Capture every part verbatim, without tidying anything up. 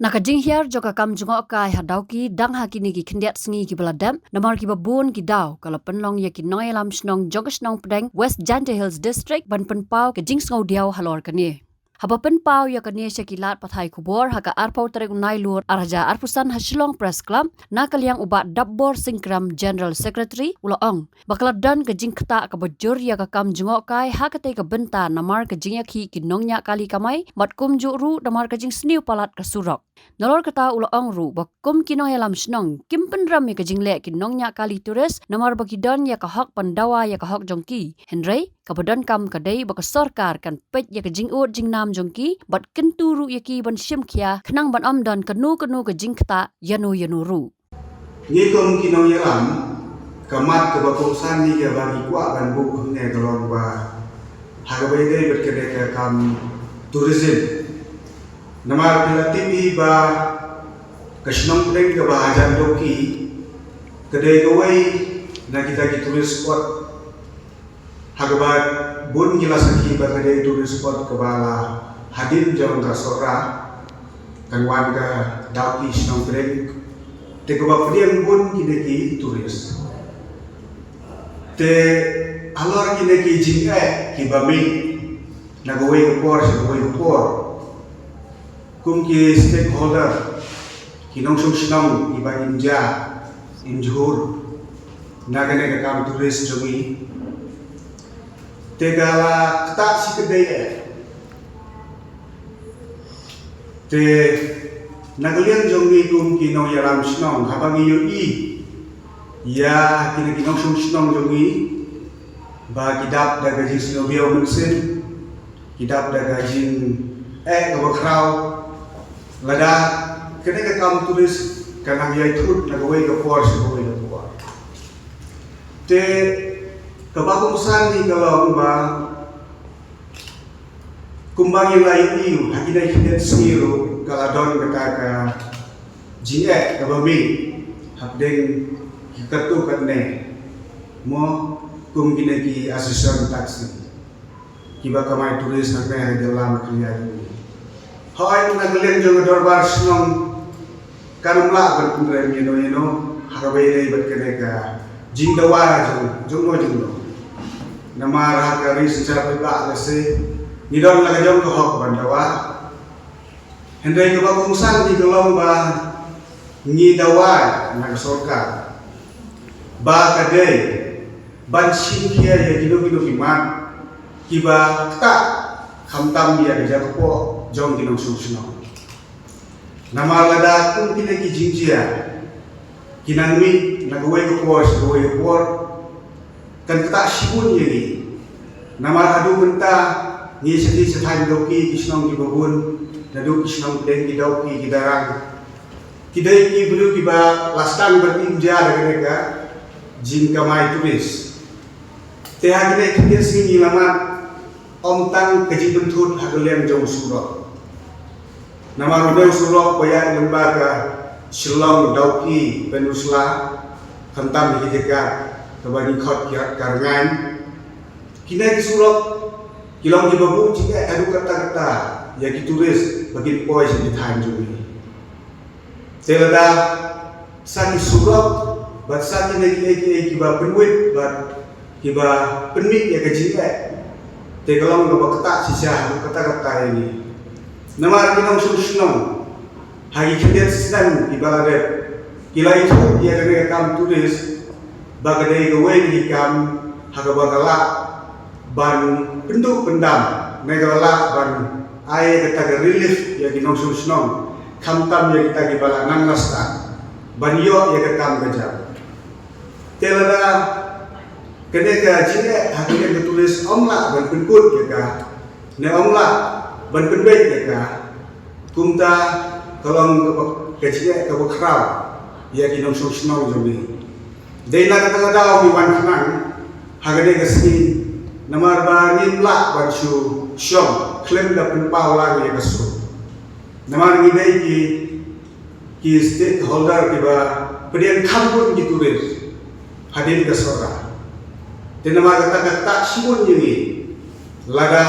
Na ka jinghiar jong ka kam jngohkai ha Dawki dang ha kine ki khyndiat sngi kiba la dep, namar kiba bun ki daw ka la pynlong ïa ki nongïalam shnong jong ka shnong Pdeng, West Jaintia Hills District, ban pynpaw ka jingsngewdiaw halor kane. Haba pynpaw ïa kane sha ki lad pathai khubor ha ka arphew tarik u Nailur arhajar arphew san ha Shillong Press Club, na ka liang u Bah Dapbor Singkram, General Secretary, u la ong ba ka la don ka jingktah kaba jur ïa ka kam jngohkai ha katei ka bynta namar ka jingïakhih ki nongñiah kali kamai, bad kumjuh ruh namar ka jingsniew palat ka surok. Nalor kata u la ong ruh ba kum ki nongïalam shnong kim pynrem ïa ka jingleh ki nongñiah kali tourist namar ba ki don ïa ka hok ban dawa ïa ka hok jong ki. Hynrei kaba donkam ka dei ba ka sorkar kan peit ïa ka jingud jingnam jong ki bad kyntu ruh ïa ki ban shim khia khnang ban ym don kano kano ka jingktah ïano ïano ruh. Ngi kum ki nongïalam, ka mat kaba kongsan ngi kaba ngi kwah ban buh hangne ka long ba ha kaba ïadei bad kane ka kam tourism. Namar phi la tip hi ba ka shnong Pdeng kaba hajan Dawki ka dei kawei na kita ki tourist spot ha kaba bun ki la sakhi ba ka dei tourist spot kaba la hadien jong ka Sohra kan wan ka Dawki shnong Pdeng. Te kaba pdiang bun kine ki tourist. Te halor kine ki jingeh kiba mih na kawei ka por sha kawei ka por, kum ki stakeholder, ki nongshong shnong kiba im ja im jhur na kane ka kam tourist jong ngi, te ka la ktah shi kdei eh. Te na ka liang jong ngi kum ki nongïalam shnong, haba ngi ïohi ïa kine ki nongshong shnong jong ngi ba ki dap da ka jingsngewdiaw mynsiem, ki dap da ka jingeh kaba khraw, lada kane ka kam tourist ka nang ïai thut na kawei ka por sha kawei ka por. Te kaba kongsan ngi ka long ba kumba ngi la ïohi ha kine ki khyndiat sngi ruh ka la don kata ka jingeh kaba mih hapdeng ki katto katne, mo, kum kine ki association taxi kiba kamai tourist hangne ha jylla Meghalaya jong ngi. Hooid, na ka liang jong ka dorbar shnong kan ym lah ban pynrem ïano ïano ha kaba ïadei bad kane ka jingdawa jong jong no jong no. Namar ha ka ri synshar paidbah lehse ngi don la ka jong ka hok ban dawa. Hynrei kaba kongsan ngi ka long ba ngi dawa na ka sorkar ba ka dei ban shim khia ïa kino kino ki mat kiba ktah, khamtam ïa ka jaka poh jong ki nongshong shnong. Namar lada kum kine ki jingjia ki nang mih na kawei ka por sha kawei ka por, kan ktah shibun ïa ngi. Namar haduh mynta ngi sha ki sha thaiñ Dawki, ki shnong kiba bun, naduh ki shnong Pdeng, ki Dawki, ki Darrang, ki dei ki briew kiba la sdang ban im ja da kane ka jingkamai tourist. Te ha kine ki khyndiat sngi ngi la mad ym tang ka jingpynthut ha ka liang jong u surok. Namar une u surok ba ïaid lyngba ka Shillong, Dawki, Pynursla, khamtam ha ki jaka kaba ngi khot ki Rangaiñ. Kine ki surok ki long kiba buh jingeh haduh katta katta ïa ki tourist ba kin poi sha ki thaiñ jong ngi. Te lada sa ki surok bad sa kine kiei kiei kiba pynwit bad kiba pynmih ïa ka jingeh, te ka long kaba ktah shisha haduh katta katta ïa ngi. Namar ki nongshong shnong ha ki khyndiat snem kiba la dep ki la ïathuh ïa kane ka kam tourist ba ka dei kawei na ki kam ha kaba ka lah ban pynduh pyndam ne ka lah ban ai kata ka relief ïa ki nongshong shnong, khamtam ïa kita kiba la nang la stad ban ïoh ïa ka kam ka jam. Te lada kane ka jingeh ha kane ka tourist ym lah ban pynkut ïa ka ne ym lah ban pynbeit ïa ka, kumta ka long kaba, ka jingeh kaba khraw ïa ki nongshong shnong jong ngi. Dei na kata ka daw ngi wan khnang ha kane ka sngi namar ba ngim lah ban shu shong khlem da pynpaw lang ïa ka sur. Namar ngi dei ki ki stakeholder kiba pdiang kham bun ki tourist hadien ka Sohra. Te namar kata ka ktah shibun ïa ngi lada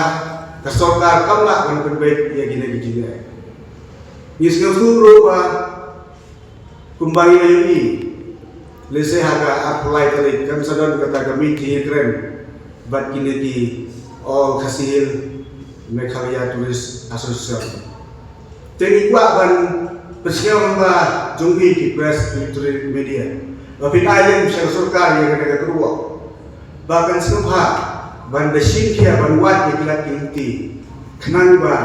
ka sorkar kam lah ban pynbeit ïa kine ki jingeh. Ngi sngewthuh ruh ba kumba ngi la ïohi, lehse ha ka arphew lai tarik kan sa don kata ka meeting ïakren bad kine ki All Khasi Hills Meghalaya Tourist Association. Te ngi kwah ban pynsngew lyngba jong phi ki press, electronic media ba phin ai lem sha ka sorkar ïa kane ka kyrwoh ba kan sngewbha ban da shim khia ban wad ïa ki lad ki lynti khnang ba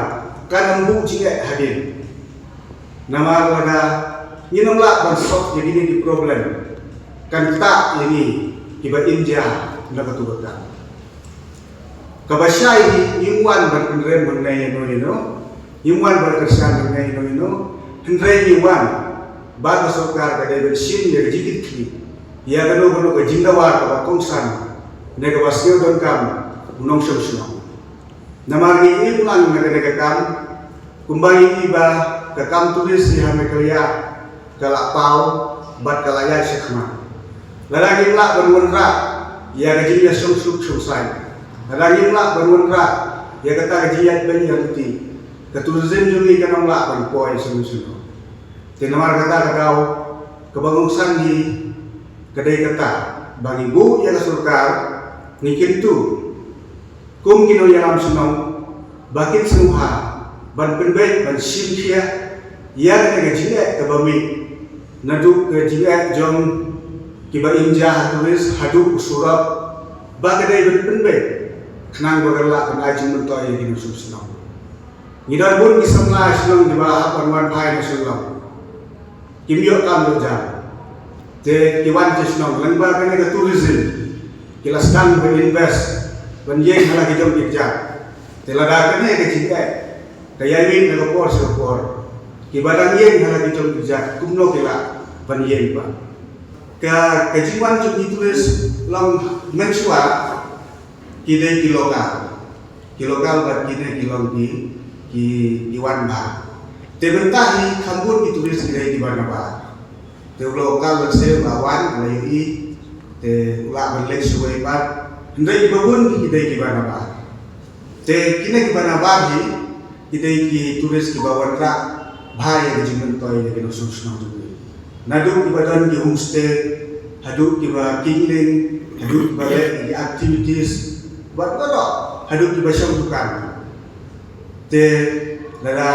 kan ym buh jingeh hadien. Namar lada ngin ym lah ban solve ïa kine ki problem, kan ktah ïa ngi kiba im ja na katu ka kam. Kaba shai hi, ngim wan ban pynrem hangne ïano ïano, ngim wan ban kyrshan hangne ïano ïano, hynrei ngi wan ba ka sorkar ka dei ban shim ïa ka jingkitkhlieh ïa kano kano ka jingdawa kaba kongsan ne kaba sngewdonkam u nongshong shnong. Namar ngi im lang na kane ka kam, kumba ngi i ba ka kam tourist ha Meghalaya ka la paw bad ka la ïaid shakhmat. Lada ngim lah ban wanrah ïa ka jingïashong suk shong saiñ, lada ngim lah ban wanrah ïa kata ka jingïaid beiñ ïa lynti, ka tourism jong ngi kan ym lah ban poi shnong shnong. Te namar kata ka daw kaba kongsan hi ka dei kata ba ngi buh ïa ka sorkar, ngi kyntu kum ki nongïalam shnong ba kin sngewbha ban pynbeit ban shim khia ïa kane ka jingeh kaba mih, naduh ka jingeh jong kiba im ja ha tourist haduh u surok, ba ka dei ban pynbeit khnang ba kan lah ban ai jingmyntoi ïa ki nongshong shnong. Ngi don bun ki samla shnong kiba hap ban wan phai na Shillong. Kim ïoh kam ïoh jam. Te ki wan sha shnong lyngba kane ka tourism, ki la sdang ban invest, ban ïeng ha la ki jong ki kjat. Te lada kane ka jingeh ka ïai mih na ka por sha ka por, kiba dang ïeng ha la ki jong ki kjat kumno ki lah ban ïeng pat? Ka, ka jingwan jong ki tourist long mynshuwa ki dei ki local. Ki local bad kine ki long ki, ki, ki wan bha. Te mynta hi kham bun ki tourist ki dei kiba na bar. Te u local lehse u la wan, u la ïohi, te u lah ban leit shawei pat. Hynrei kiba bun ki dei kiba na bar. Te kine kiba na bar hi ki dei ki tourist kiba wanrah bha ïa ka jingmyntoi ïa ki nongshong shnong jong ngi. Naduh kiba don ki homestay, haduh kiba kingling, haduh kiba leh ki activities, bad baroh haduh kiba shong dukan. Te lada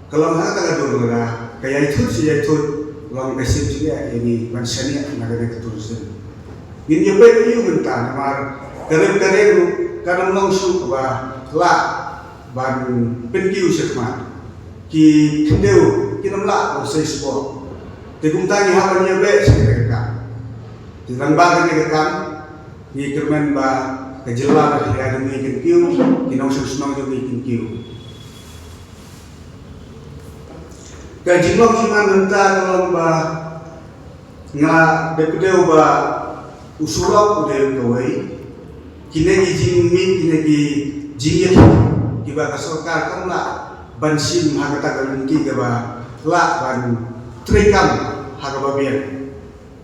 ka long ha kata ka dur, lada ka ïai thut shi ïai thut, long ka shim jingeh ïa ngi ban shaniah na kane ka tourism. Ngin ïa peit ïa u mynta namar ka rem ka rem ruh kan ym long shuh kaba lah ban pynkiew shakhmat. Ki khyndew kin ym lah ban sei sport. Te kumta ngi hap ban ïa beh sha kane ka kam. Te lyngba kane ka kam ngi kyrmen ba ka jylla Meghalaya jong ngi kin kiew, ki nongshong shnong jong ngi kin kiew. Ka jinglong jingman mynta ka long ba nga dei pdew ba u surok u dei kawei. Kine ki jingmih, kine ki jingïakhih kiba ka sorkar kam lah ban shim ha kata ka lynti kaba lah ban treikam ha kaba biang.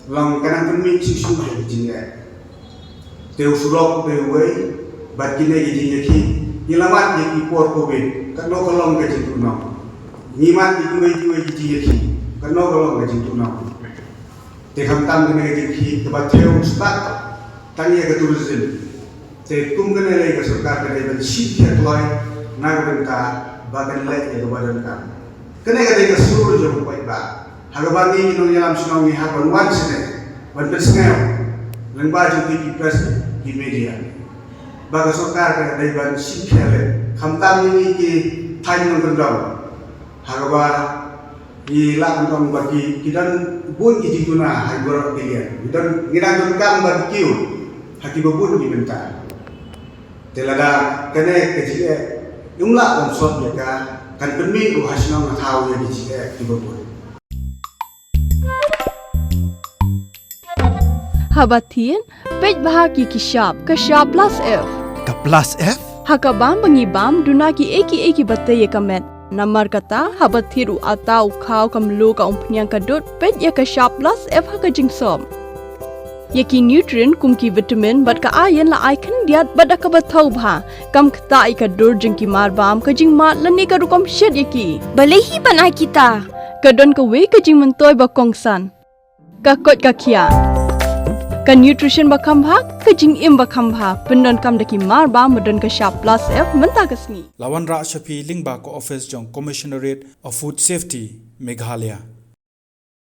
Long ka nang pynmih shisha ïa ki jingeh. Te u surok te uwei bad kine ki jingïakhih. Ngi la mad ïa ki por covid, katno ka long ka jingtuhnong. Ngi mad ïa kiwei kiwei ki jingïakhih, katno ka long ka jingtuhnong. Te khamtam kane ka jingïakhih kaba thew stad tang ïa ka tourism. Te kum kane lei ka sorkar ka dei ban shim khia kloi na ka bynta ba kan leh ïa kaba donkam. Kane ka dei ka sur jong u paidbah. Ha kaba ngi ki nongïalam shnong ngi hap ban wan shane ban pynsngew lyngba jong ki press, ki media, ba ka sorkar ka dei ban shim khia leh, khamtam ïa ngi ki thaiñ nongkyndong. Ha kaba ngi lah ban ong ba ki, ki don bun ki jingduna ha baroh ki liang. Ngi don, ngi dang donkam ba ki kiew ha kiba bun ki bynta. Te lada kane ka jingeh ym lah ban sot ïa ka, kan pynmih ruh ha shnong ha thaw ïa ki jingeh kiba bun. Haba thied, peit bha ki ki shap, ka shap plus F. Ka plus F? Ha ka bam ba ngi bam, duna ki ei ki ei kiba tei ïa ka met. Namar kata, haba thied u atta, u khaw, ka mluh, ka umphniang, ka dud, peit ïa ka shap plus F ha ka jingsop. Ïa ki nutrient kum ki vitamin bad ka iron la ai khyndiat bad da kaba thaw bha, kam ktah ïa ka dur jong ki marbam, ka jingmad lane ka rukom shet ïa ki. Balei hi ban ai kita? Ka don kawei ka jingmyntoi ba kongsan. Ka koit ka khiah. Ka nutrition ba kham bha, ka jingim ba kham bha, pyndonkam da ki marbam ba don ka shap plus F mynta ka sngi. La wanrah sha phi lyngba ka office jong Commissionerate of Food Safety, Meghalaya.